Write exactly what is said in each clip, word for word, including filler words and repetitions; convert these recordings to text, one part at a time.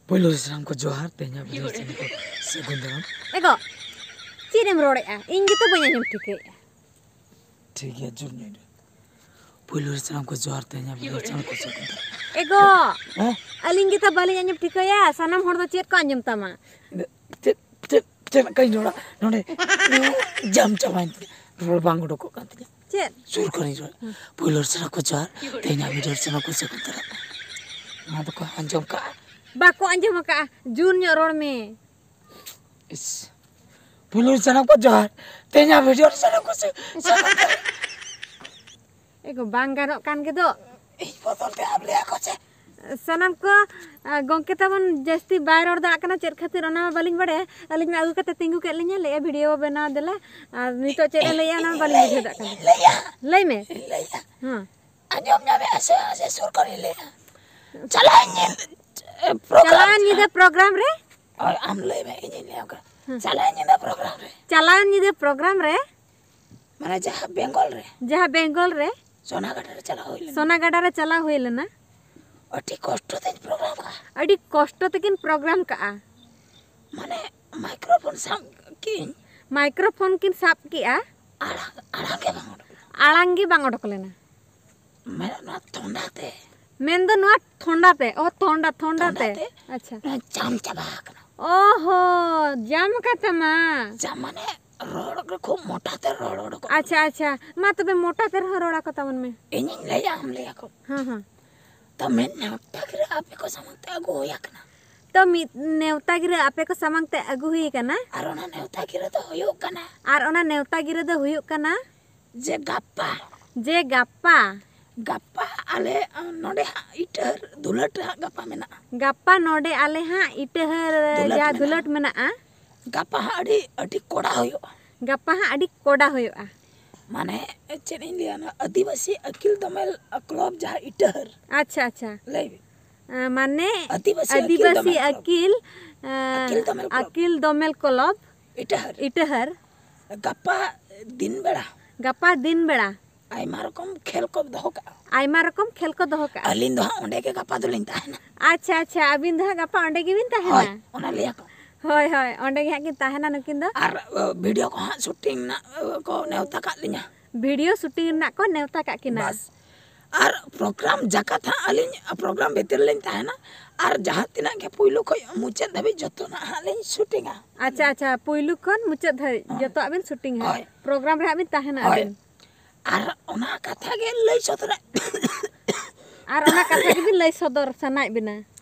ᱯᱳᱭᱞᱳ ᱨᱮ ᱥᱟᱱᱟᱢ ᱠᱚ ᱡᱚᱦᱟᱨ, ᱛᱮᱦᱮᱧᱟᱜ ᱵᱷᱤᱰᱤᱭᱳ ᱪᱮᱱᱮᱞ ᱠᱚ ᱥᱟᱹᱜᱩᱱ ᱫᱟᱨᱟᱢ᱾ ᱮᱜᱳ, ᱪᱮᱫ ᱮᱢ ᱨᱚᱲᱮᱫᱼᱟ? ᱤᱧ ᱜᱮᱛᱚ ᱵᱟᱹᱧ ᱟᱸᱡᱚᱢ ᱴᱷᱤᱠᱟᱹᱭᱮᱫᱼᱟ᱾ ᱴᱷᱤᱠ ᱜᱮᱭᱟ, ᱡᱳᱨ ᱧᱚᱜ ᱨᱮ᱾ ᱯᱳᱭᱞᱳ ᱨᱮ ᱥᱟᱱᱟᱢ ᱠᱚ ᱡᱚᱦᱟᱨ, ᱛᱮᱦᱮᱧᱟᱜ ᱵᱷᱤᱰᱤᱭᱳ ᱪᱮᱱᱮᱞ ᱠᱚ ᱥᱟᱹᱜᱩᱱ ᱫᱟᱨᱟᱢ᱾ ᱮᱜᱳ, ᱦᱮᱸ? ᱟᱹᱞᱤᱧ ᱜᱮᱛᱚ ᱵᱟᱹᱞᱤᱧ ᱟᱸᱡᱚᱢ ᱴᱷᱤᱠᱟᱹᱭᱟ, ᱥᱟᱱᱟᱢ ᱦᱚᱲ ᱫᱚ ᱪᱮᱫ ᱠᱚ ᱟᱸᱡᱚᱢ ᱛᱟᱢᱟ? ᱪᱮᱫ, ᱪᱮᱫ, ᱪᱮᱫ ᱞᱮᱠᱟᱧ ᱨᱚᱲᱟ? ᱱᱚᱰᱮ ᱡᱟᱢ ᱪᱟᱵᱟᱭᱮᱱ ᱛᱤᱧᱟ, ᱨᱚᱲ ᱵᱟᱝ ᱩᱰᱩᱠᱚᱜ ᱠᱟᱱ ᱛᱤᱧᱟ᱾ ᱪᱮᱫ? ᱥᱩᱨ ᱠᱷᱚᱱᱤᱧ ᱨᱚᱲ᱾ ᱯᱳᱭᱞᱳ ᱨᱮ ᱥᱟᱱᱟᱢ ᱠᱚ ᱡᱚᱦᱟᱨ, ᱛᱮᱦᱮᱧᱟᱜ ᱵᱷᱤᱰᱤᱭᱳ ᱨᱮ ᱥᱟᱱᱟᱢ ᱠᱚ ᱥᱟᱹᱜᱩᱱ ᱫᱟᱨᱟᱢ᱾ ᱱᱚᱣᱟ ᱫᱚᱠᱚ ᱟᱸᱡᱚᱢ ᱠᱟᱜᱼᱟ? ᱵᱟᱠᱚ ᱟᱸᱡᱚᱢ ᱟᱠᱟᱜᱼᱟ, ᱡᱳᱨ ᱧᱚᱜ ᱨᱚᱲ ᱢᱮ᱾ ᱤᱥ, ᱯᱳᱭᱞᱳ ᱨᱮ ᱥᱟᱱᱟᱢ ᱠᱚ ᱡᱚᱦᱟᱨ, ᱛᱮᱦᱮᱧᱟᱜ ᱵᱷᱤᱰᱤᱭᱳ ᱨᱮ ᱥᱟᱱᱟᱢ ᱠᱚ ᱥᱟᱹ-, ᱥᱟᱹᱜᱩᱱ ᱫᱟᱨᱟᱢ᱾ ᱮᱜᱳ, ᱵᱟᱝ ᱜᱟᱱᱚᱜ ᱠᱟᱱ ᱜᱮᱫᱚ᱾ ᱤᱧ ᱵᱚᱫᱚᱞ ᱛᱮ ᱟᱢ ᱞᱟᱹᱭ ᱟᱠᱚ ᱪᱮ? ᱥᱟᱱᱟᱢ ᱠᱚ, ᱟ, ᱜᱚᱝᱠᱮ ᱛᱟᱵᱚᱱ ᱡᱟᱹᱥᱛᱤ ᱵᱟᱭ ᱨᱚᱲ ᱫᱟᱲᱮᱭᱟᱜ ᱠᱟᱱᱟ, ᱪᱮᱫ ᱠᱷᱟᱹᱛᱤᱨ ᱚᱱᱟ ᱢᱟ ᱵᱟᱹᱞᱤᱧ ᱵᱟᱲᱟᱭᱟ᱾ ᱟᱹᱞᱤᱧ ᱢᱟ ᱟᱹᱜᱩ ᱠᱟᱛᱮ ᱛᱤᱸᱜᱩ ᱠᱮᱫ ᱞᱤᱧᱟ, ᱞᱟᱹᱭᱮᱫᱼᱟ, "ᱵᱷᱤᱰᱤᱭᱳ ᱵᱚ ᱵᱮᱱᱟᱣ ᱫᱮᱞᱟ", ᱟᱨ ᱱᱤᱛᱚᱜ ᱪᱮᱫ ᱮ ᱞᱟᱹᱭᱮᱫᱼᱟ, ᱚᱱᱟ ᱢᱟ ᱵᱟᱹᱞᱤᱧ ᱵᱩᱡᱷᱟᱹᱣ ᱫᱟᱲᱮᱭᱟᱜ ᱠᱟᱱᱟ᱾ ᱞᱟᱹᱭᱟ᱾ ᱞᱟᱹᱭ ᱢᱮ᱾ ᱞᱟᱹᱭᱟ᱾ ᱦᱮᱸ᱾ ᱟᱸᱡᱚᱢ ᱧᱟᱢᱮᱫᱼᱟ ᱥᱮ, ᱥᱮ ᱥᱩᱨ ᱠᱷᱚᱱᱤᱧ ᱞᱟᱹᱭᱟ? ᱪᱟᱞᱟᱣᱮᱱ ᱧᱤᱫᱟᱹ, ᱮ, program ᱪᱟᱞᱟᱣᱮᱱ ᱧᱤᱫᱟᱹ program ᱨᱮ? ᱦᱳᱭ, ᱟᱢ ᱞᱟᱹᱭ ᱢᱮ, ᱤᱧᱤᱧ ᱞᱟᱹᱭᱟᱢ ᱠᱟᱱᱟ᱾ ᱦᱮᱸ᱾ ᱪᱟᱞᱟᱣᱮᱱ ᱧᱤᱫᱟᱹ program ᱨᱮ᱾ ᱪᱟᱞᱟᱣᱮᱱ ᱧᱤᱫᱟᱹ program ᱨᱮ? ᱢᱟᱱᱮ ᱡᱟᱦᱟᱸ ᱵᱮᱝᱜᱚᱞ ᱨᱮ᱾ ᱡᱟᱦᱟᱸ ᱵᱮᱝᱜᱚᱞ ᱨᱮ? ᱥᱚᱱᱟᱜᱟᱰᱟ ᱨᱮ ᱪᱟᱞᱟᱣ ᱦᱩᱭ ᱞᱮᱱᱟ᱾ ᱥᱚᱱᱟᱜᱟᱰᱟ ᱨᱮ ᱪᱟᱞᱟᱣ ᱦᱩᱭ ᱞᱮᱱᱟ᱾ ᱟᱹᱰᱤ ᱠᱚᱥᱴᱚ ᱛᱤᱧ program ᱠᱟᱜᱼᱟ᱾ ᱟᱹᱰᱤ ᱠᱚᱥᱴᱚ ᱛᱮᱠᱤᱱ program ᱠᱟᱜᱼᱟ᱾ ᱢᱟᱱᱮ microphone ᱥᱟᱵ ᱠᱤᱧ᱾ Microphone ᱠᱤᱱ ᱥᱟᱵ ᱠᱮᱜᱼᱟ᱾ ᱟᱲᱟᱝ, ᱟᱲᱟᱝ ᱜᱮ ᱵᱟᱝ ᱚᱰᱚᱠ ᱞᱮᱱᱟ᱾ ᱟᱲᱟᱝ ᱜᱮ ᱵᱟᱝ ᱚᱰᱚᱠ ᱞᱮᱱᱟ᱾ ᱢᱮᱱ ᱱᱚᱣᱟ ᱛᱷᱚᱱᱰᱟ ᱛᱮ᱾ ᱢᱮᱱᱫᱚ ᱱᱚᱣᱟ ᱛᱷᱚᱱᱰᱟ ᱛᱮ᱾ ᱚ, ᱛᱷᱚᱱᱰᱟ, ᱛᱷᱚᱱᱰᱟ ᱛᱷᱚᱱᱰᱟ ᱛᱮ᱾ ᱛᱮ᱾ ᱟᱪᱪᱷᱟ᱾ ᱱᱚᱣᱟ ᱡᱟᱢ ᱪᱟᱵᱟ ᱟᱠᱟᱱᱟ᱾ ᱚ ᱦᱚ, ᱡᱟᱢ ᱟᱠᱟᱱ ᱛᱟᱢᱟ᱾ ᱡᱟᱢ ᱢᱟᱱᱮ ᱨᱚᱲ ᱨᱮ ᱠᱷᱩᱵ ᱢᱚᱴᱟ ᱛᱮ ᱨᱚᱲ ᱩᱰᱩᱠᱚᱜ ᱠᱟᱱᱟ᱾ ᱟᱪᱪᱷᱟ, ᱟᱪᱪᱷᱟ᱾ ᱢᱟ ᱛᱚᱵᱮ ᱢᱚᱴᱟ ᱛᱮ ᱨᱮᱦᱚᱸ ᱨᱚᱲ ᱟᱠᱚ ᱛᱟᱵᱚᱱ ᱢᱮ᱾ ᱤᱧᱤᱧ ᱞᱟᱹᱭᱟ, ᱟᱢ ᱞᱟᱹᱭ ᱟᱠᱚ᱾ ᱦᱮᱸ, ᱦᱮᱸ᱾ ᱛᱚ ᱢᱤᱫ ᱱᱮᱣᱛᱟ ᱜᱤᱨᱟᱹ ᱟᱯᱮ ᱠᱚ ᱥᱟᱢᱟᱝ ᱛᱮ ᱟᱹᱜᱩ ᱦᱩᱭ ᱟᱠᱟᱱᱟ᱾ ᱛᱚ ᱢᱤᱫ ᱱᱮᱣᱛᱟ ᱜᱤᱨᱟᱹ ᱟᱯᱮ ᱠᱚ ᱥᱟᱢᱟᱝ ᱛᱮ ᱟᱹᱜᱩ ᱦᱩᱭ ᱟᱠᱟᱱᱟ᱾ ᱟᱨ ᱚᱱᱟ ᱱᱮᱣᱛᱟ ᱜᱤᱨᱟᱹ ᱫᱚ ᱦᱩᱭᱩᱜ ᱠᱟᱱᱟ᱾ ᱟᱨ ᱚᱱᱟ ᱱᱮᱣᱛᱟ ᱜᱤᱨᱟᱹ ᱫᱚ ᱦᱩᱭᱩᱜ ᱠᱟᱱᱟ᱾ ᱡᱮ ᱜᱟᱯᱟ᱾ ᱡᱮ ᱜᱟᱯᱟ᱾ ᱜᱟᱯᱟ ᱟᱞᱮ, ᱟᱸ, ᱱᱚᱰᱮ ᱦᱟᱸᱜ ᱤᱴᱟᱹᱦᱟᱹᱨ ᱫᱩᱞᱟᱹᱴ ᱦᱟᱸᱜ ᱜᱟᱯᱟ ᱢᱮᱱᱟᱜᱼᱟ᱾ ᱜᱟᱯᱟ ᱱᱚᱰᱮ ᱟᱞᱮ ᱦᱟᱸᱜ ᱤᱴᱟᱹᱦᱟᱹᱨ ᱫᱩᱞᱟᱹᱴ ᱡᱟᱦᱟᱸ ᱢᱮᱱᱟᱜᱼᱟ᱾ ᱫᱩᱞᱟᱹᱴ ᱢᱮᱱᱟᱜᱼᱟ᱾ ᱜᱟᱯᱟ ᱦᱟᱸᱜ ᱟᱹᱰᱤ, ᱟᱹᱰᱤ ᱠᱚᱰᱟ ᱦᱩᱭᱩᱜᱼᱟ᱾ ᱜᱟᱯᱟ ᱦᱟᱸᱜ ᱟᱹᱰᱤ ᱠᱚᱰᱟ ᱦᱩᱭᱩᱜᱼᱟ᱾ ᱢᱟᱱᱮ ᱪᱮᱫ ᱤᱧ ᱞᱟᱹᱭᱟ, ᱱᱚᱣᱟ ᱟᱹᱫᱤᱵᱟᱹᱥᱤ ᱟᱹᱠᱤᱞ ᱫᱚᱢᱮᱞ ᱠᱞᱚᱵᱽ ᱡᱟᱦᱟᱸ ᱤᱴᱟᱹᱦᱟᱹᱨ᱾ ᱟᱪᱪᱷᱟ, ᱟᱪᱪᱷᱟ᱾ ᱞᱟᱹᱭ ᱵᱤᱱ᱾ ᱟᱸ, ᱢᱟᱱᱮ ᱟᱹᱫᱤᱵᱟᱹᱥᱤ ᱟᱹᱫᱤᱵᱟᱹᱥᱤ ᱟᱹᱠᱤᱞ ᱫᱚᱢᱮᱞ ᱠᱞᱚᱵᱽ᱾ ᱟᱹᱠᱤᱞ, ᱟᱸ, ᱟᱹᱠᱤᱞ ᱫᱚᱢᱮᱞ ᱠᱞᱚᱵᱽ᱾ ᱟᱹᱠᱤᱞ ᱫᱚᱢᱮᱞ ᱠᱞᱚᱵᱽ᱾ ᱤᱴᱟᱹᱦᱟᱹᱨ᱾ ᱤᱴᱟᱹᱦᱟᱹᱨ᱾ ᱜᱟᱯᱟ ᱫᱤᱱ ᱵᱮᱲᱟ᱾ ᱜᱟᱯᱟ ᱫᱤᱱ ᱵᱮᱲᱟ᱾ ᱟᱭᱢᱟ ᱨᱚᱠᱚᱢ ᱠᱷᱮᱞ ᱠᱚ ᱫᱚᱦᱚ ᱠᱟᱜᱼᱟ᱾ ᱟᱭᱢᱟ ᱨᱚᱠᱚᱢ ᱠᱷᱮᱞ ᱠᱚ ᱫᱚᱦᱚ ᱠᱟᱜᱼᱟ᱾ ᱟᱹᱞᱤᱧ ᱫᱚ ᱦᱟᱸᱜ ᱚᱸᱰᱮ ᱜᱮ ᱜᱟᱯᱟ ᱫᱚᱞᱤᱧ ᱛᱟᱦᱮᱱᱟ᱾ ᱟᱪᱪᱷᱟ ᱟᱪᱪᱷᱟ, ᱟᱹᱵᱤᱱ ᱫᱚ ᱦᱟᱸᱜ ᱜᱟᱯᱟ ᱚᱸᱰᱮ ᱜᱮᱵᱤᱱ ᱛᱟᱦᱮᱱᱟ? ᱦᱳᱭ, ᱚᱱᱟ ᱞᱟᱹᱭᱟ ᱠᱚ᱾ ᱦᱳᱭ ᱦᱳᱭ, ᱚᱸᱰᱮ ᱜᱮ ᱦᱟᱸᱜ ᱠᱤᱱ ᱛᱟᱦᱮᱱᱟ ᱱᱩᱠᱤᱱ ᱫᱚ᱾ ᱟᱨ ᱵᱷᱤᱰᱤᱭᱳ ᱠᱚ ᱦᱟᱸᱜ ᱥᱩᱴᱤᱝ ᱨᱮᱱᱟᱜ ᱠᱚ ᱱᱮᱣᱛᱟ ᱠᱟᱜ ᱞᱤᱧᱟ᱾ ᱵᱷᱤᱰᱤᱭᱳ ᱥᱩᱴᱤᱝ ᱨᱮᱱᱟᱜ ᱠᱚ ᱱᱮᱣᱛᱟ ᱠᱟᱜ ᱠᱤᱱᱟ᱾ ᱵᱟᱥ᱾ ᱟᱨ ᱯᱨᱳᱜᱨᱟᱢ ᱡᱟᱠᱟᱛ ᱦᱟᱸᱜ ᱟᱹᱞᱤᱧ ᱯᱨᱳᱜᱨᱟᱢ ᱵᱷᱤᱛᱤᱨ ᱨᱮᱞᱤᱧ ᱛᱟᱦᱮᱱᱟ᱾ ᱟᱨ ᱡᱟᱦᱟᱸ ᱛᱤᱱᱟᱹᱜ ᱜᱮ ᱯᱩᱭᱞᱩ ᱠᱷᱚᱱ ᱢᱩᱪᱟᱹᱫ ᱫᱷᱟᱹᱵᱤᱡ ᱡᱚᱛᱚᱱᱟᱜ ᱦᱟᱸᱜ ᱞᱤᱧ ᱥᱩᱴᱤᱝᱟ᱾ ᱟᱪᱪᱷᱟ ᱟᱪᱪᱷᱟ, ᱯᱩᱭᱞᱩ ᱠᱷᱚᱱ ᱢᱩᱪᱟᱹᱫ ᱫᱷᱟᱹᱵᱤᱡ ᱡᱚᱛᱚᱣᱟᱜ ᱵᱤᱱ ᱥᱩᱴᱤᱝᱟ᱾ ᱦᱳᱭ᱾ ᱯᱨᱳᱜᱨᱟᱢ ᱨᱮ ᱦᱟᱸᱜ ᱵᱤᱱ ᱛᱟᱦᱮᱱᱟ ᱦᱳᱭ᱾ ᱟᱹᱵᱤᱱ᱾ ᱟᱨ ᱚᱱᱟ ᱠᱟᱛᱷᱟ ᱜᱮ ᱞᱟᱹᱭ ᱥᱚᱫᱚᱨᱟ᱾ ᱟᱨ ᱚᱱᱟ ᱠᱟᱛᱷᱟ ᱜᱮᱵᱤᱱ ᱞᱟᱹᱭ ᱥᱚᱫᱚᱨ ᱥᱟᱱᱟᱭᱮᱫ ᱵᱤᱱᱟ?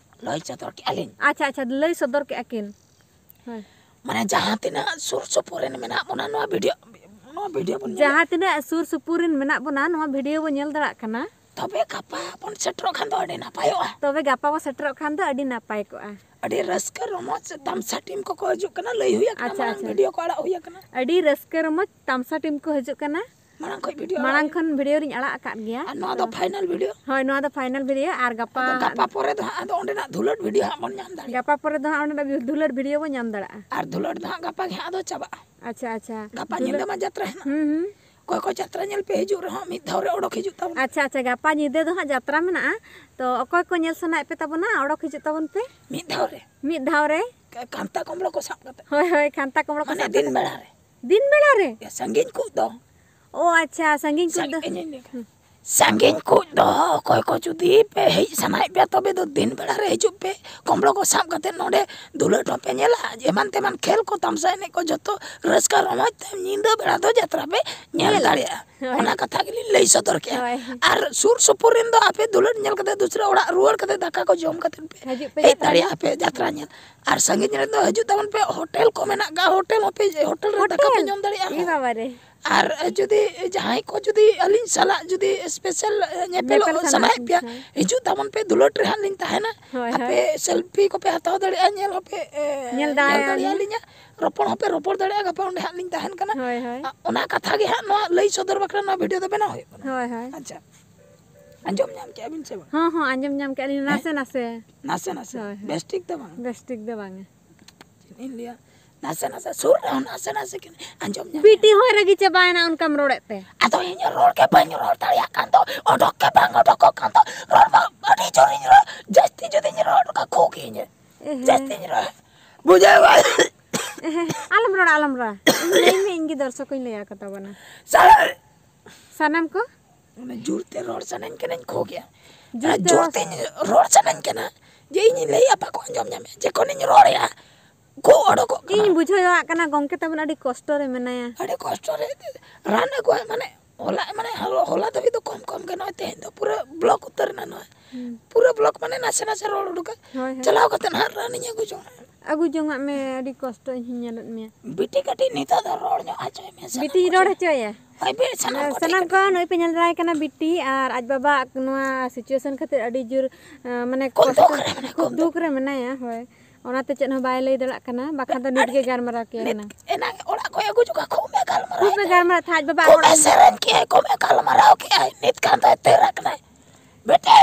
ᱞᱟᱹᱭ ᱥᱚᱫᱚᱨ ᱠᱮᱜᱼᱟ ᱞᱤᱧ᱾ ᱟᱪᱪᱷᱟ ᱟᱪᱪᱷᱟ, ᱞᱟᱹᱭ ᱥᱚᱫᱚᱨ ᱠᱮᱜᱼᱟ ᱠᱤᱱ᱾ ᱦᱳᱭ᱾ ᱢᱟᱱᱮ ᱡᱟᱦᱟᱸ ᱛᱤᱱᱟᱹᱜ ᱥᱩᱨ ᱥᱩᱯᱩᱨ ᱨᱮᱱ ᱢᱮᱱᱟᱜ ᱵᱚᱱᱟ ᱱᱚᱣᱟ ᱵᱷᱤᱰᱤᱭᱳ, ᱱᱚᱣᱟ ᱵᱷᱤᱰᱤᱭᱳ ᱵᱚᱱ ᱧᱮᱞᱟ᱾ ᱡᱟᱦᱟᱸ ᱛᱤᱱᱟᱹᱜ ᱥᱩᱨ ᱥᱩᱯᱩᱨ ᱨᱮᱱ ᱢᱮᱱᱟᱜ ᱵᱚᱱᱟ, ᱱᱚᱣᱟ ᱵᱷᱤᱰᱤᱭᱳ ᱵᱚᱱ ᱧᱮᱞ ᱫᱟᱲᱮᱭᱟᱜ ᱠᱟᱱᱟ᱾ ᱛᱚᱵᱮ ᱜᱟᱯᱟ ᱵᱚᱱ ᱥᱮᱴᱮᱨᱚᱜ ᱠᱷᱟᱱ ᱫᱚ ᱟᱹᱰᱤ ᱱᱟᱯᱟᱭᱚᱜᱼᱟ᱾ ᱛᱚᱵᱮ ᱜᱟᱯᱟ ᱵᱚ ᱥᱮᱴᱮᱨᱚᱜ ᱠᱷᱟᱱ ᱫᱚ ᱟᱹᱰᱤ ᱱᱟᱯᱟᱭ ᱠᱚᱜᱼᱟ᱾ ᱟᱹᱰᱤ ᱨᱟᱹᱥᱠᱟᱹ ᱨᱚᱢᱚᱡᱽ ᱛᱟᱢᱥᱟ ᱴᱤᱢ ᱠᱚᱠᱚ ᱦᱤᱡᱩᱜ ᱠᱟᱱᱟ, ᱞᱟᱹᱭ ᱦᱩᱭ ᱟᱠᱟᱱᱟ, ᱟᱪᱪᱷᱟ, ᱢᱟᱲᱟᱝ ᱟᱪᱪᱷᱟ᱾ ᱵᱷᱤᱰᱤᱭᱳ ᱠᱚ ᱟᱲᱟᱜ ᱦᱩᱭ ᱟᱠᱟᱱᱟ᱾ ᱟᱹᱰᱤ ᱨᱟᱹᱥᱠᱟᱹ ᱨᱚᱢᱚᱡᱽ ᱛᱟᱢᱥᱟ ᱴᱤᱢ ᱠᱚ ᱦᱤᱡᱩᱜ ᱠᱟᱱᱟ᱾ ᱢᱟᱲᱟᱝ ᱠᱷᱚᱱ ᱵᱷᱤᱰᱤᱭᱳ ᱢᱟᱲᱟᱝ ᱟᱲᱟᱜ ᱠᱷᱚᱱ ᱵᱷᱤᱰᱤᱭᱳ ᱞᱤᱧ ᱟᱲᱟᱜ ᱟᱠᱟᱫ ᱜᱮᱭᱟ᱾ ᱟᱨ ᱱᱚᱣᱟ ᱫᱚ ᱯᱷᱟᱭᱱᱟᱞ ᱵᱷᱤᱰᱤᱭᱳ᱾ ᱦᱳᱭ, ᱱᱚᱣᱟ ᱫᱚ ᱯᱷᱟᱭᱱᱟᱞ ᱵᱷᱤᱰᱤᱭᱳ᱾ ᱟᱨ ᱜᱟᱯᱟ ᱟᱫᱚ ᱜᱟᱯᱟ ᱯᱚᱨᱮ ᱫᱚ ᱦᱟᱸᱜ ᱟᱫᱚ ᱚᱸᱰᱮᱱᱟᱜ ᱫᱷᱩᱞᱟᱹᱴ ᱵᱷᱤᱰᱤᱭᱳ ᱦᱟᱸᱜ ᱵᱚᱱ ᱧᱟᱢ ᱫᱟᱲᱮᱭᱟᱜᱼᱟ᱾ ᱜᱟᱯᱟ ᱯᱚᱨᱮ ᱫᱚ ᱦᱟᱸᱜ ᱚᱸᱰᱮᱱᱟᱜ ᱫᱷᱩᱞᱟᱹᱴ ᱵᱷᱤᱰᱤᱭᱳ ᱵᱚᱱ ᱧᱟᱢ ᱫᱟᱲᱮᱭᱟᱜᱼᱟ᱾ ᱟᱨ ᱫᱷᱩᱞᱟᱹᱴ ᱫᱚ ᱦᱟᱸᱜ ᱜᱟᱯᱟ ᱜᱮ ᱦᱟᱸᱜ ᱟᱫᱚ ᱪᱟᱵᱟᱜᱼᱟ᱾ ᱟᱪᱪᱷᱟ ᱟᱪᱪᱷᱟ᱾ ᱜᱟᱯᱟ ᱫᱷᱩᱞᱟᱹᱴ- ᱧᱤᱫᱟᱹ ᱢᱟ ᱡᱟᱛᱨᱟ ᱦᱮᱱᱟᱜ᱾ ᱦᱩᱸ ᱦᱩᱸ᱾ ᱚᱠᱚᱭ ᱠᱚ ᱡᱟᱛᱨᱟ ᱧᱮᱞ ᱯᱮ ᱦᱤᱡᱩᱜ ᱨᱮᱦᱚᱸ ᱢᱤᱫ ᱫᱷᱟᱣ ᱨᱮ ᱚᱰᱚᱠ ᱦᱤᱡᱩᱜ ᱛᱟᱵᱚᱱᱟ᱾ ᱟᱪᱪᱷᱟ ᱟᱪᱪᱷᱟ, ᱜᱟᱯᱟ ᱧᱤᱫᱟᱹ ᱫᱚ ᱦᱟᱸᱜ ᱡᱟᱛᱨᱟ ᱢᱮᱱᱟᱜᱼᱟ᱾ ᱛᱚ ᱚᱠᱚᱭ ᱠᱚ ᱧᱮᱞ ᱥᱟᱱᱟᱭᱮᱫ ᱯᱮ ᱛᱟᱵᱚᱱᱟ, ᱚᱰᱚᱠ ᱦᱤᱡᱩᱜ ᱛᱟᱵᱚᱱ ᱯᱮ᱾ ᱢᱤᱫ ᱫᱷᱟᱣ ᱨᱮ ᱢᱤᱫ ᱫᱷᱟᱣ ᱨᱮ᱾ ᱠᱟ- ᱠᱟᱱᱛᱟ ᱠᱚᱢᱵᱽᱲᱚ ᱠᱚ ᱥᱟᱵ ᱠᱟᱛᱮ᱾ ᱦᱳᱭ ᱦᱳᱭ, ᱠᱟᱱᱛᱟ ᱠᱚᱢᱵᱽᱲᱚ ᱠᱚ ᱢᱟᱱᱮ ᱥᱟᱵ ᱫᱤᱱ ᱠᱟᱛᱮ᱾ ᱵᱮᱲᱟ ᱨᱮ᱾ ᱫᱤᱱ ᱵᱮᱲᱟ ᱨᱮ᱾ ᱭᱟ, ᱥᱟᱺᱜᱤᱧ ᱠᱚ ᱫᱚ᱾ ᱚ ᱟᱪᱪᱷᱟ, ᱥᱟᱺᱜᱤᱧ ᱠᱚ ᱫᱚ᱾ ᱥᱟᱺᱜᱤᱧ ᱧᱚᱜ ᱜᱮ᱾ ᱥᱟᱺᱜᱤᱧ ᱠᱚ ᱫᱚ ᱚᱠᱚᱭ ᱠᱚ ᱡᱩᱫᱤ ᱯᱮ ᱦᱮᱡ ᱥᱟᱱᱟᱭᱮᱫ ᱯᱮᱭᱟ, ᱛᱚᱵᱮ ᱫᱚ ᱫᱤᱱ ᱵᱮᱲᱟ ᱨᱮ ᱦᱤᱡᱩᱜ ᱯᱮ᱾ ᱠᱚᱢᱵᱽᱲᱚ ᱠᱚ ᱥᱟᱵ ᱠᱟᱛᱮ ᱱᱚᱰᱮ ᱫᱷᱩᱞᱟᱹᱴ ᱦᱚᱸᱯᱮ ᱧᱮᱞᱟ, ᱮᱢᱟᱱ ᱛᱮᱢᱟᱱ ᱠᱷᱮᱞ ᱠᱚ, ᱛᱟᱢᱥᱟ ᱮᱱᱮᱡ ᱠᱚ, ᱡᱚᱛᱚ ᱨᱟᱹᱥᱠᱟᱹ ᱨᱚᱢᱚᱡᱽ ᱛᱮ ᱧᱤᱫᱟᱹ ᱵᱮᱲᱟ ᱫᱚ ᱡᱟᱛᱨᱟ ᱯᱮ ᱧᱮᱞ ᱧᱮᱞ᱾ ᱫᱟᱲᱮᱭᱟᱜᱼᱟ᱾ ᱦᱳᱭ᱾ ᱚᱱᱟ ᱠᱟᱛᱷᱟ ᱜᱮᱞᱤᱧ ᱞᱟᱹᱭ ᱥᱚᱫᱚᱨ ᱠᱮᱜᱼᱟ᱾ ᱦᱳᱭ᱾ ᱟᱨ ᱥᱩᱨ ᱥᱩᱯᱩᱨ ᱨᱮᱱ ᱫᱚ ᱟᱯᱮ ᱫᱷᱩᱞᱟᱹᱴ ᱧᱮᱞ ᱠᱟᱛᱮ ᱫᱩᱥᱨᱟᱹ ᱚᱲᱟᱜ ᱨᱩᱣᱟᱹᱲ ᱠᱟᱛᱮ ᱫᱟᱠᱟ ᱠᱚ ᱡᱚᱢ ᱠᱟᱛᱮ ᱯᱮ ᱦᱤᱡᱩᱜ ᱯᱮ ᱦᱮᱡ ᱡᱟᱛᱨᱟ ᱫᱟᱲᱮᱭᱟᱜᱼᱟ ᱯᱮ ᱡᱟᱛᱨᱟ ᱧᱮᱞ᱾ ᱟᱨ ᱥᱟᱺᱜᱤᱧ ᱨᱮᱱ ᱫᱚ ᱦᱤᱡᱩᱜ ᱛᱟᱵᱚᱱ ᱯᱮ, ᱦᱳᱴᱮᱞ ᱠᱚ ᱢᱮᱱᱟᱜ ᱜᱟ, ᱦᱳᱴᱮᱞ ᱦᱚᱸᱯᱮ, ᱦᱳᱴᱮᱞ ᱨᱮ ᱫᱟᱠᱟ ᱯᱮ ᱦᱳᱴᱮᱞ? ᱡᱚᱢ ᱫᱟᱲᱮᱭᱟᱜᱼᱟ᱾ ᱮ ᱵᱟᱵᱟ ᱨᱮ᱾ ᱟᱨ ᱡᱩᱫᱤ ᱡᱟᱦᱟᱸᱭ ᱠᱚ ᱡᱩᱫᱤ ᱟᱹᱞᱤᱧ ᱥᱟᱞᱟᱜ ᱡᱩᱫᱤ ᱥᱯᱮᱥᱟᱞ ᱧᱮᱯᱮᱞᱚᱜ ᱧᱮᱯᱮᱞ ᱥᱟᱱᱟ ᱥᱟᱱᱟᱭᱮᱫ ᱯᱮ ᱯᱮᱭᱟ, ᱠᱷᱟᱱ᱾ ᱦᱤᱡᱩᱜ ᱛᱟᱵᱚᱱ ᱯᱮ, ᱫᱷᱩᱞᱟᱹᱴ ᱨᱮ ᱦᱟᱸᱜ ᱞᱤᱧ ᱛᱟᱦᱮᱱᱟ᱾ ᱦᱳᱭ, ᱟᱯᱮ ᱦᱳᱭ᱾ ᱥᱮᱞᱯᱷᱤ ᱠᱚᱯᱮ ᱦᱟᱛᱟᱣ ᱫᱟᱲᱮᱭᱟᱜᱼᱟ, ᱧᱮᱞ ᱦᱚᱸᱯᱮ ᱮ, ᱧᱮᱞ ᱫᱟᱲᱮᱭᱟᱞᱤᱧᱟ᱾ ᱫᱟᱲᱮᱭᱟᱞᱤᱧᱟ, ᱨᱚᱯᱚᱲ ᱦᱚᱸᱯᱮ ᱨᱚᱯᱚᱲ ᱫᱟᱲᱮᱭᱟᱜᱼᱟ᱾ ᱜᱟᱯᱟ ᱚᱸᱰᱮ ᱦᱟᱸᱜ ᱞᱤᱧ ᱛᱟᱦᱮᱱ ᱠᱟᱱᱟ᱾ ᱦᱳᱭ, ᱦᱳᱭ᱾ ᱟ, ᱚᱱᱟ ᱠᱟᱛᱷᱟ ᱜᱮ ᱦᱟᱸᱜ ᱱᱚᱣᱟ ᱞᱟᱹᱭ ᱥᱚᱫᱚᱨ ᱵᱟᱠᱷᱨᱟ ᱱᱚᱣᱟ ᱵᱷᱤᱰᱤᱭᱳ ᱫᱚ ᱵᱮᱱᱟᱣ ᱦᱩᱭᱩᱜ ᱠᱟᱱᱟ᱾ ᱦᱳᱭ, ᱦᱳᱭ᱾ ᱟᱪᱪᱷᱟ, ᱟᱸᱡᱚᱢ ᱧᱟᱢ ᱠᱮᱜᱼᱟ ᱵᱤᱱ ᱥᱮ ᱵᱟᱝ? ᱦᱚᱸ ᱦᱚᱸ, ᱟᱸᱡᱚᱢ ᱧᱟᱢ ᱠᱮᱜᱼᱟ ᱞᱤᱧ ᱱᱟᱥᱮ ᱱᱟᱥᱮ᱾ ᱱᱟᱥᱮ ᱱᱟᱥᱮ, ᱦᱳᱭ, ᱦᱳᱭ᱾ ᱵᱮᱥ ᱴᱷᱤᱠ ᱫᱚ ᱵᱟᱝ᱾ ᱵᱮᱥ ᱴᱷᱤᱠ ᱫᱚ ᱵᱟᱝᱟ᱾ ᱪᱮᱫ ᱤᱧ ᱞᱟᱹᱭᱟ, ᱱᱟᱥᱮ ᱱᱟᱥᱮ ᱥᱩᱨ ᱨᱮᱦᱚᱸ ᱱᱟᱥᱮ ᱱᱟᱥᱮ ᱠᱤᱱ ᱟᱸᱡᱚᱢ ᱧᱟᱢ᱾ ᱵᱤᱴᱤ ᱦᱚᱸᱭ ᱨᱟᱹᱜᱤ ᱪᱟᱵᱟᱭᱮᱱᱟ ᱚᱱᱠᱟᱢ ᱨᱚᱲᱮᱫ ᱛᱮ᱾ ᱟᱫᱚ ᱤᱧ ᱨᱚᱲ ᱜᱮ ᱵᱟᱹᱧ ᱨᱚᱲ ᱫᱟᱲᱮᱭᱟᱜ ᱠᱟᱱ ᱫᱚ, ᱚᱰᱚᱠ ᱜᱮ ᱵᱟᱝ ᱚᱰᱚᱠᱚᱜ ᱠᱟᱱ ᱫᱚ᱾ ᱨᱚᱲ ᱢᱟ ᱟᱹᱰᱤ ᱡᱳᱨᱤᱧ ᱨᱚᱲ, ᱡᱟᱹᱥᱛᱤ ᱡᱩᱫᱤᱧ ᱨᱚᱲ ᱠᱷᱩᱜ ᱜᱤᱧ᱾ ᱮᱦᱮ᱾ ᱡᱟᱹᱥᱛᱤᱧ ᱨᱚᱲ᱾ ᱵᱩᱡᱷᱟᱹᱣ᱾ ᱮᱦᱮ, ᱟᱞᱚᱢ ᱨᱚᱲᱟ, ᱟᱞᱚᱢ ᱨᱚᱲᱟ᱾ ᱤᱧ ᱞᱟᱹᱭ ᱢᱮ, ᱤᱧ ᱜᱮ ᱫᱚᱨᱥᱚᱠ ᱤᱧ ᱞᱟᱹᱭ ᱟᱠᱚ ᱛᱟᱵᱚᱱᱟ᱾ ᱥᱟᱱᱟᱢ᱾ ᱥᱟᱱᱟᱢ ᱠᱚ? ᱢᱟᱱᱮ ᱡᱳᱨᱛᱮ ᱨᱚᱲ ᱥᱟᱱᱟᱧ ᱠᱟᱱᱟᱧ ᱠᱷᱩᱜ ᱜᱮ᱾ ᱡᱳᱨᱛᱮ ᱡᱳᱨᱛᱮᱧ ᱨᱚᱲ ᱥᱟᱱᱟᱧ ᱠᱟᱱᱟ ᱡᱮ ᱤᱧ ᱞᱟᱹᱭᱟ ᱵᱟᱠᱚ ᱟᱸᱡᱚᱢ ᱧᱟᱢᱮ᱾ ᱡᱚᱠᱷᱚᱱᱤᱧ ᱨᱚᱲᱮᱜᱼᱟ, ᱠᱷᱩᱜ ᱚᱰᱚᱠᱚᱜ ᱠᱟᱱᱟ᱾ ᱤᱧ ᱵᱩᱡᱷᱟᱹᱣ ᱫᱟᱲᱮᱭᱟᱜ ᱠᱟᱱᱟ ᱜᱚᱢᱠᱮ ᱛᱟᱵᱚᱱ ᱟᱹᱰᱤ ᱠᱚᱥᱴᱚ ᱨᱮ ᱢᱮᱱᱟᱭᱟ᱾ ᱟᱹᱰᱤ ᱠᱚᱥᱴᱚ ᱨᱮ ᱨᱟᱱ ᱟᱹᱜᱩᱣᱟᱭ, ᱢᱟᱱᱮ ᱦᱚᱞᱟ, ᱢᱟᱱᱮ ᱦᱚᱞᱟ ᱫᱷᱟᱹᱵᱤᱡ ᱫᱚ ᱠᱚᱢ ᱠᱚᱢ ᱜᱮ, ᱱᱚᱜᱼᱚᱭ ᱛᱮᱦᱮᱧ ᱫᱚ ᱯᱩᱨᱟᱹ ᱵᱞᱚᱠ ᱩᱛᱟᱹᱨ ᱮᱱᱟ ᱱᱚᱜᱼᱚᱭ᱾ ᱦᱩᱸ᱾ ᱯᱩᱨᱟᱹ ᱵᱞᱚᱠ ᱢᱟᱱᱮ ᱱᱟᱥᱮ ᱱᱟᱥᱮ ᱨᱚᱲ ᱩᱰᱩᱠᱟ᱾ ᱦᱳᱭ, ᱦᱳᱭ᱾ ᱪᱟᱞᱟᱣ ᱠᱟᱛᱮ ᱱᱟᱦᱟᱜ ᱨᱟᱱᱤᱧ ᱟᱹᱜᱩ ᱡᱚᱝᱟ᱾ ᱟᱹᱜᱩ ᱡᱚᱝᱟᱜ ᱢᱮ, ᱟᱹᱰᱤ ᱠᱚᱥᱴᱚ ᱤᱧ ᱦᱚᱸᱧ ᱧᱮᱞᱮᱫ ᱢᱮᱭᱟ᱾ ᱵᱤᱴᱤ ᱠᱟᱹᱴᱤᱡ ᱱᱤᱛᱚᱜ ᱫᱚ ᱨᱚᱲ ᱧᱚᱜ ᱦᱚᱪᱚᱭ ᱢᱮ, ᱥᱟᱱᱟᱢ ᱵᱤᱴᱤᱧ ᱠᱚ ᱨᱚᱲ ᱴᱷᱮᱱ᱾ ᱦᱚᱪᱚᱭᱟ? ᱦᱳᱭ, ᱵᱮᱥ, ᱥᱟᱱᱟᱢ ᱦᱮᱸ, ᱠᱚ ᱥᱟᱱᱟᱢ ᱴᱷᱮᱱ᱾ ᱠᱚ ᱱᱩᱭ ᱯᱮ ᱧᱮᱞ ᱫᱟᱨᱟᱭ ᱠᱟᱱᱟ ᱵᱤᱴᱤ, ᱟᱨ ᱟᱡ ᱵᱟᱵᱟ ᱱᱚᱣᱟ situation ᱠᱷᱟᱹᱛᱤᱨ ᱟᱹᱰᱤ ᱡᱳᱨ, ᱟᱸ, ᱢᱟᱱᱮ ᱠᱷᱩᱵ ᱠᱚᱥᱴᱚ, ᱫᱩᱠ ᱨᱮ ᱢᱮᱱᱟᱭᱟ, ᱠᱷᱩᱵ ᱠᱷᱩᱵ ᱫᱩᱠ᱾ ᱫᱩᱠ ᱨᱮ ᱢᱮᱱᱟᱭᱟ, ᱦᱳᱭ᱾ ᱚᱱᱟᱛᱮ ᱪᱮᱫ ᱦᱚᱸ ᱵᱟᱭ ᱞᱟᱹᱭ ᱫᱟᱲᱮᱭᱟᱜ ᱠᱟᱱᱟ, ᱵᱟᱠᱷᱟᱱ ᱫᱚ ᱱᱤᱛ ᱟᱹᱰᱤ ᱜᱮ ᱜᱟᱞᱢᱟᱨᱟᱣ ᱠᱮᱭᱟ ᱱᱤᱛ ᱦᱩᱱᱟᱹᱝ᱾ ᱮᱱᱟᱝ ᱚᱲᱟᱜ ᱠᱷᱚᱱ ᱟᱹᱜᱩ ᱡᱚᱠᱷᱟ ᱠᱷᱩᱵ ᱮ ᱜᱟᱞᱢᱟᱨᱟᱣ ᱠᱷᱩᱵ ᱮ ᱮᱫᱟ᱾ ᱜᱟᱞᱢᱟᱨᱟᱣ ᱛᱟᱦᱮᱸᱫ, ᱟᱡ ᱵᱟᱵᱟ ᱠᱷᱩᱵ ᱮ ᱚᱲᱟᱜ ᱥᱮᱨᱮᱧ ᱠᱮᱜᱼᱟᱭ, ᱠᱷᱩᱵ ᱮ ᱜᱟᱞᱢᱟᱨᱟᱣ ᱠᱮᱜᱼᱟᱭ, ᱱᱤᱛ ᱠᱷᱟᱱ ᱫᱚᱭ ᱛᱟᱹᱨ ᱟᱠᱟᱱᱟᱭ᱾ ᱵᱤᱴᱤ!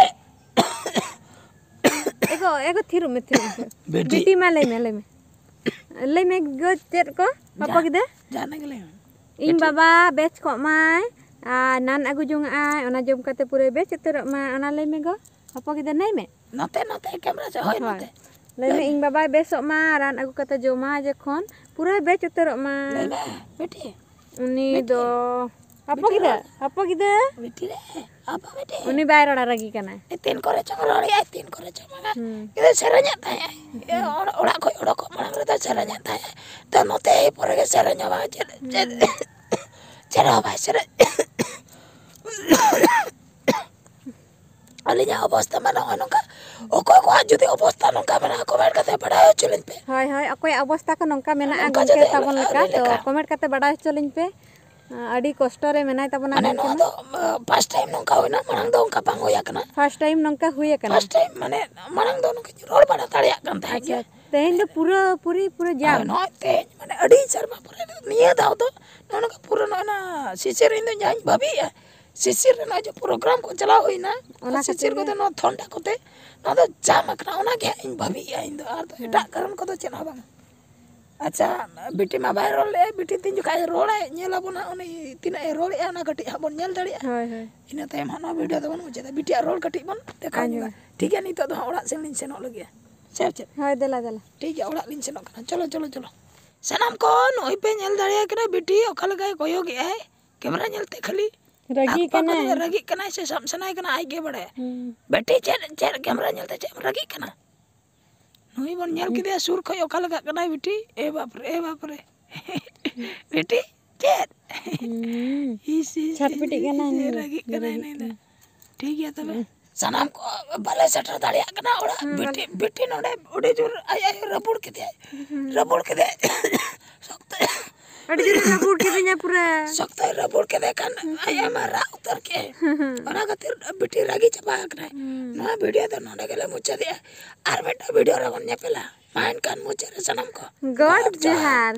ᱮᱜᱳ, ᱮᱜᱳ, ᱛᱷᱤᱨᱚᱜ ᱢᱮ, ᱛᱷᱤᱨᱚᱜ ᱢᱮ᱾ ᱵᱤᱴᱤ᱾ ᱵᱤᱴᱤ, ᱢᱟ ᱞᱟᱹᱭ ᱢᱮ, ᱞᱟᱹᱭ ᱢᱮ᱾ ᱞᱟᱹᱭ ᱢᱮ ᱜᱳ, ᱪᱮᱫ ᱠᱚ? ᱦᱚᱯᱚ ᱡᱟ-, ᱜᱤᱫᱟᱹ? ᱡᱟᱦᱟᱱᱟᱜ ᱜᱮ ᱞᱟᱹᱭ ᱢᱮ᱾ ᱤᱧ ᱵᱤᱴᱤ᱾ ᱵᱟᱵᱟ ᱵᱮᱥ ᱠᱚᱜ ᱢᱟᱭ, ᱟᱨ ᱱᱟᱱ ᱟᱹᱜᱩ ᱡᱚᱝᱟᱜ ᱟᱭ, ᱚᱱᱟ ᱡᱚᱢ ᱠᱟᱛᱮ ᱯᱩᱨᱟᱹ ᱵᱮᱥ ᱩᱛᱟᱹᱨᱚᱜ ᱢᱟ, ᱚᱱᱟ ᱞᱟᱹᱭ ᱢᱮ ᱜᱳ᱾ ᱦᱚᱯᱚ ᱜᱤᱫᱟᱹ, ᱞᱟᱹᱭ ᱢᱮ᱾ ᱱᱚᱛᱮ, ᱱᱚᱛᱮ, ᱠᱮᱢᱨᱟ ᱥᱮᱫ, ᱦᱳᱭ, ᱦᱳᱭ᱾ ᱱᱚᱛᱮ᱾ ᱞᱟᱹᱭ ᱢᱮ, ᱞᱟᱹᱭ ᱢᱮ᱾ ᱤᱧ ᱵᱟᱵᱟᱭ ᱵᱮᱥᱚᱜ ᱢᱟ, ᱨᱟᱱ ᱟᱹᱜᱩ ᱠᱟᱛᱮ ᱡᱚᱢᱟᱭ ᱡᱚᱠᱷᱚᱱ, ᱯᱩᱨᱟᱹ ᱵᱮᱥ ᱩᱛᱟᱹᱨᱚᱜ ᱢᱟ᱾ ᱞᱟᱹᱭ ᱢᱮ, ᱵᱤᱴᱤ᱾ ᱩᱱᱤ ᱵᱤᱴᱤ᱾ ᱫᱚ, ᱦᱚᱯᱚ ᱵᱤᱴᱤ ᱜᱤᱫᱟᱹ, ᱨᱚᱲ᱾ ᱦᱚᱯᱚ ᱜᱤᱫᱟᱹ᱾ ᱵᱤᱴᱤ ᱨᱮ, ᱟᱯᱟ ᱵᱤᱴᱤ᱾ ᱩᱱᱤ ᱵᱟᱭ ᱨᱚᱲᱟ, ᱨᱟᱹᱜᱤ ᱠᱟᱱᱟᱭ᱾ ᱮ, ᱛᱤᱱ ᱠᱚᱨᱮ ᱪᱚᱝ ᱨᱚᱲᱮᱜᱼᱟᱭ, ᱛᱤᱱ ᱠᱚᱨᱮ ᱪᱚᱝ ᱵᱟᱝᱟ᱾ ᱦᱩᱸ᱾ ᱠᱤᱱᱛᱩ ᱥᱮᱨᱮᱧᱮᱫ ᱛᱟᱦᱮᱸᱜ ᱟᱭ᱾ ᱦᱩᱸ᱾ ᱚᱲ-, ᱚᱲᱟᱜ ᱠᱷᱚᱡ ᱚᱰᱚᱠᱚᱜ ᱢᱟᱲᱟᱝ ᱨᱮᱫᱚ ᱥᱮᱨᱮᱧᱮᱫ ᱛᱟᱦᱮᱸᱜ ᱟᱭ᱾ ᱛᱚ ᱱᱚᱛᱮ ᱯᱚᱨᱮ ᱜᱮ ᱥᱮᱨᱮᱧ ᱦᱚᱸ ᱵᱟᱝ, ᱪᱮᱫ, ᱪᱮᱫ, ᱦᱩᱸ᱾ ᱪᱮᱫ ᱦᱚᱸ ᱵᱟᱭ ᱥᱮᱨᱮᱧ᱾ ᱟᱹᱞᱤᱧᱟᱜ ᱚᱵᱚᱥᱛᱟ ᱢᱟ ᱱᱚᱜᱼᱚᱭ ᱱᱚᱝᱠᱟ᱾ ᱚᱠᱚᱭ ᱠᱚᱣᱟᱜ ᱡᱩᱫᱤ ᱚᱵᱚᱥᱛᱟ ᱱᱚᱝᱠᱟ ᱢᱮᱱᱟᱜᱼᱟ, comment ᱠᱟᱛᱮ ᱵᱟᱰᱟᱭ ᱦᱚᱪᱚ ᱞᱤᱧ ᱯᱮ᱾ ᱦᱳᱭ, ᱦᱳᱭ, ᱚᱠᱚᱭᱟᱜ ᱚᱵᱚᱥᱛᱟ ᱠᱚ ᱱᱚᱝᱠᱟ ᱢᱮᱱᱟᱜᱼᱟ, ᱱᱚᱝᱠᱟ ᱜᱚᱢᱠᱮ ᱡᱩᱫᱤ ᱛᱟᱵᱚᱱ ᱟᱹᱞᱤᱧ ᱞᱮᱠᱟ, ᱛᱚ ᱞᱮᱠᱟ᱾ Comment ᱠᱟᱛᱮ ᱵᱟᱰᱟᱭ ᱦᱚᱪᱚ ᱞᱤᱧ ᱯᱮ᱾ ᱟᱹᱰᱤ ᱠᱚᱥᱴᱚ ᱨᱮ ᱢᱮᱱᱟᱭ ᱛᱟᱵᱚᱱᱟ ᱢᱟᱱᱮ ᱜᱚᱢᱠᱮ ᱱᱚᱣᱟ ᱢᱟ᱾ ᱫᱚ, ᱟᱸ, first time ᱱᱚᱝᱠᱟ ᱦᱩᱭᱱᱟ, ᱢᱟᱲᱟᱝ ᱫᱚ ᱚᱱᱠᱟ ᱵᱟᱝ ᱦᱩᱭ ᱟᱠᱟᱱᱟ᱾ First time ᱱᱚᱝᱠᱟ ᱦᱩᱭ ᱟᱠᱟᱱᱟ᱾ First time, ᱢᱟᱱᱮ ᱢᱟᱲᱟᱝ ᱫᱚ ᱱᱚᱝᱠᱟ ᱨᱚᱲ ᱵᱟᱲᱟ ᱫᱟᱲᱮᱭᱟᱜ ᱠᱟᱱ ᱛᱟᱦᱮᱸᱫ ᱟᱪᱪᱷᱟ, ᱜᱮ᱾ ᱛᱮᱦᱮᱧ ᱫᱚ ᱯᱩᱨᱟᱹ ᱯᱩᱨᱤ ᱯᱩᱨᱟᱹ ᱡᱟᱢ᱾ ᱟᱨ ᱱᱚᱜᱼᱚᱭ ᱛᱮᱦᱮᱧ, ᱢᱟᱱᱮ ᱟᱹᱰᱤ ᱥᱮᱨᱢᱟ ᱯᱚᱨᱮ ᱱᱤᱭᱟᱹ ᱫᱷᱟᱣ ᱫᱚ ᱱᱚᱜᱼᱚ ᱱᱚᱝᱠᱟ ᱯᱩᱨᱟᱹ ᱱᱚᱜᱼᱚᱭ ᱱᱟ ᱥᱤᱥᱤᱨ ᱤᱧ ᱫᱚ ᱡᱟᱦᱟᱸᱧ ᱵᱷᱟᱹᱵᱤᱭᱮᱫᱼᱟ, ᱥᱤᱥᱤᱨ ᱨᱮᱱᱟᱜ ᱡᱮ program ᱠᱚ ᱪᱟᱞᱟᱣ ᱦᱩᱭᱱᱟ, ᱚᱱᱟ ᱥᱤᱥᱤᱨ ᱠᱷᱟᱹᱛᱤᱨ ᱠᱚᱫᱚ ᱜᱮ᱾ ᱱᱚᱣᱟ ᱛᱷᱚᱱᱰᱟ ᱠᱚᱛᱮ ᱱᱚᱣᱟ ᱫᱚ ᱡᱟᱢ ᱟᱠᱟᱱᱟ, ᱚᱱᱟᱜᱮ ᱦᱟᱸᱜ ᱤᱧ ᱵᱷᱟᱹᱵᱤᱭᱮᱫᱼᱟ ᱤᱧ ᱫᱚ, ᱟᱨ ᱫᱚ ᱦᱮᱸ᱾ ᱮᱴᱟᱜ ᱠᱟᱨᱚᱱ ᱠᱚᱫᱚ ᱪᱮᱫ ᱦᱚᱸ ᱵᱟᱝ᱾ ᱟᱪᱪᱷᱟ, ᱵᱤᱴᱤ ᱢᱟ ᱵᱟᱭ ᱨᱚᱲ ᱞᱮᱫᱼᱟ, ᱵᱤᱴᱤ ᱛᱤᱱ ᱡᱚᱠᱷᱟᱡ ᱮ ᱨᱚᱲᱟᱭ, ᱧᱮᱞ ᱟᱵᱚᱱ ᱦᱟᱸᱜ ᱩᱱᱤ ᱛᱤᱱᱟᱹᱜ ᱮ ᱨᱚᱲᱮᱫᱼᱟ, ᱚᱱᱟ ᱠᱟᱹᱴᱤᱡ ᱦᱟᱸᱜ ᱵᱚᱱ ᱧᱮᱞ ᱫᱟᱲᱮᱭᱟᱜᱼᱟ᱾ ᱦᱳᱭ, ᱦᱳᱭ᱾ ᱤᱱᱟᱹ ᱛᱟᱭᱚᱢ ᱦᱟᱸᱜ ᱱᱚᱣᱟ ᱵᱷᱤᱰᱤᱭᱳ ᱫᱚᱵᱚᱱ ᱢᱩᱪᱟᱹᱫᱟ᱾ ᱵᱤᱴᱤᱭᱟᱜ ᱨᱚᱲ ᱠᱟᱹᱴᱤᱡ ᱵᱚᱱ ᱫᱮᱠᱷᱟᱣ ᱧᱚᱜᱟ᱾ ᱴᱷᱤᱠ ᱜᱮᱭᱟ, ᱱᱤᱛᱚᱜ ᱫᱚ ᱦᱟᱸᱜ ᱚᱲᱟᱜ ᱥᱮᱱ ᱞᱤᱧ ᱥᱮᱱᱚᱜ ᱞᱟᱹᱜᱤᱫ᱾ ᱥᱮ ᱪᱮᱫ? ᱦᱳᱭ, ᱫᱮᱞᱟ, ᱫᱮᱞᱟ᱾ ᱴᱷᱤᱠ ᱜᱮᱭᱟ, ᱚᱲᱟᱜ ᱞᱤᱧ ᱥᱮᱱᱚᱜ ᱠᱟᱱᱟ᱾ ᱪᱚᱞᱚ, ᱪᱚᱞᱚ, ᱪᱚᱞᱚ᱾ ᱥᱟᱱᱟᱢ ᱠᱚ ᱱᱚᱜᱼᱚᱭ ᱯᱮ ᱧᱮᱞ ᱫᱟᱲᱮᱭᱟᱭ ᱠᱟᱱᱟ, ᱵᱤᱴᱤ ᱚᱠᱟ ᱞᱮᱠᱟᱭ ᱠᱚᱭᱚᱜᱮᱜᱼᱟᱭ ᱠᱮᱢᱮᱨᱟ ᱧᱮᱞᱛᱮ ᱠᱷᱟᱹᱞᱤ᱾ ᱨᱟᱹᱜᱤ ᱟᱯᱟ ᱠᱟᱱᱟᱭ᱾ ᱠᱚᱫᱚ ᱨᱟᱹᱜᱤᱜ ᱠᱟᱱᱟᱭ ᱥᱮ ᱥᱟᱵ ᱥᱟᱱᱟᱭ ᱠᱟᱱᱟ, ᱟᱡ ᱜᱮ ᱵᱟᱲᱟᱭᱟ᱾ ᱦᱩᱸ᱾ ᱵᱤᱴᱤ, ᱪᱮᱫ, ᱪᱮᱫ ᱠᱮᱢᱮᱨᱟ ᱧᱮᱞᱛᱮ ᱪᱮᱫ ᱮᱢ ᱨᱟᱹᱜᱤᱜ ᱠᱟᱱᱟ? ᱱᱩᱭ ᱵᱚᱱ ᱧᱮᱞ ᱠᱮᱫᱮᱭᱟ ᱥᱩᱨ ᱠᱷᱚᱡ ᱚᱠᱟ ᱞᱮᱠᱟᱜ ᱠᱟᱱᱟᱭ ᱵᱤᱴᱤ᱾ ᱮ ᱵᱟᱯ ᱨᱮ, ᱮ ᱵᱟᱯ ᱨᱮ᱾ ᱵᱤᱴᱤ, ᱪᱮᱫ? ᱦᱩᱸ᱾ ᱤᱥ, ᱤᱥ, ᱪᱷᱟᱴᱯᱤᱴᱤᱜ ᱤᱥ, ᱠᱟᱱᱟᱭ ᱤᱥ, ᱱᱩᱭ᱾ ᱨᱟᱹᱜᱤᱜ ᱠᱟᱱᱟᱭ ᱨᱟᱹᱜᱤᱜ ᱱᱩᱭ ᱫᱚ᱾ ᱠᱟᱱᱟᱭ᱾ ᱴᱷᱤᱠ ᱜᱮᱭᱟ ᱛᱚᱵᱮ᱾ ᱦᱩᱸ᱾ ᱥᱟᱱᱟᱢ ᱠᱚ ᱵᱟᱞᱮ ᱥᱮᱴᱮᱨ ᱫᱟᱲᱮᱭᱟᱜ ᱠᱟᱱᱟ ᱚᱲᱟᱜ᱾ ᱦᱩᱸ, ᱵᱤᱴᱤ, ᱵᱟᱞᱮ᱾ ᱵᱤᱴᱤ ᱱᱚᱰᱮ ᱟᱹᱰᱤ ᱡᱳᱨ ᱟᱡ ᱟᱭᱳ ᱨᱟᱹᱯᱩᱲ ᱠᱮᱫᱮᱭᱟᱭ᱾ ᱦᱩᱸ᱾ ᱨᱟᱹᱯᱩᱲ ᱠᱮᱫᱮᱭᱟᱭ᱾ ᱥᱚᱠᱛᱚ᱾ ᱟᱹᱰᱤ ᱡᱳᱨᱮ ᱨᱟᱹᱯᱩᱲ ᱠᱤᱫᱤᱧᱟ ᱯᱩᱨᱟᱹ᱾ ᱥᱚᱠᱛᱚᱭ ᱨᱟᱹᱯᱩᱲ ᱠᱮᱫᱮ ᱠᱷᱟᱱ ᱟᱡ ᱟᱭᱳ ᱢᱟ ᱨᱟᱜ ᱩᱛᱟᱹᱨ ᱠᱮᱫ᱾ ᱦᱩᱸ᱾ ᱚᱱᱟ ᱠᱷᱟᱹᱛᱤᱨ ᱵᱤᱴᱤ ᱨᱟᱹᱜᱤ ᱪᱟᱵᱟ ᱟᱠᱟᱱᱟᱭ᱾ ᱦᱩᱸ᱾ ᱱᱚᱣᱟ ᱵᱷᱤᱰᱤᱭᱳ ᱫᱚ ᱱᱚᱰᱮ ᱜᱮᱞᱮ ᱢᱩᱪᱟᱹᱫᱮᱜᱼᱟ᱾ ᱟᱨ ᱢᱤᱫᱴᱟᱝ ᱵᱷᱤᱰᱤᱭᱳ ᱨᱮᱵᱚᱱ ᱧᱮᱯᱮᱞᱟ᱾ ᱢᱟ ᱮᱱᱠᱷᱟᱱ ᱢᱩᱪᱟᱹᱫ ᱨᱮ ᱥᱟᱱᱟᱢ ᱠᱚ God ᱡᱚᱦᱟᱨ᱾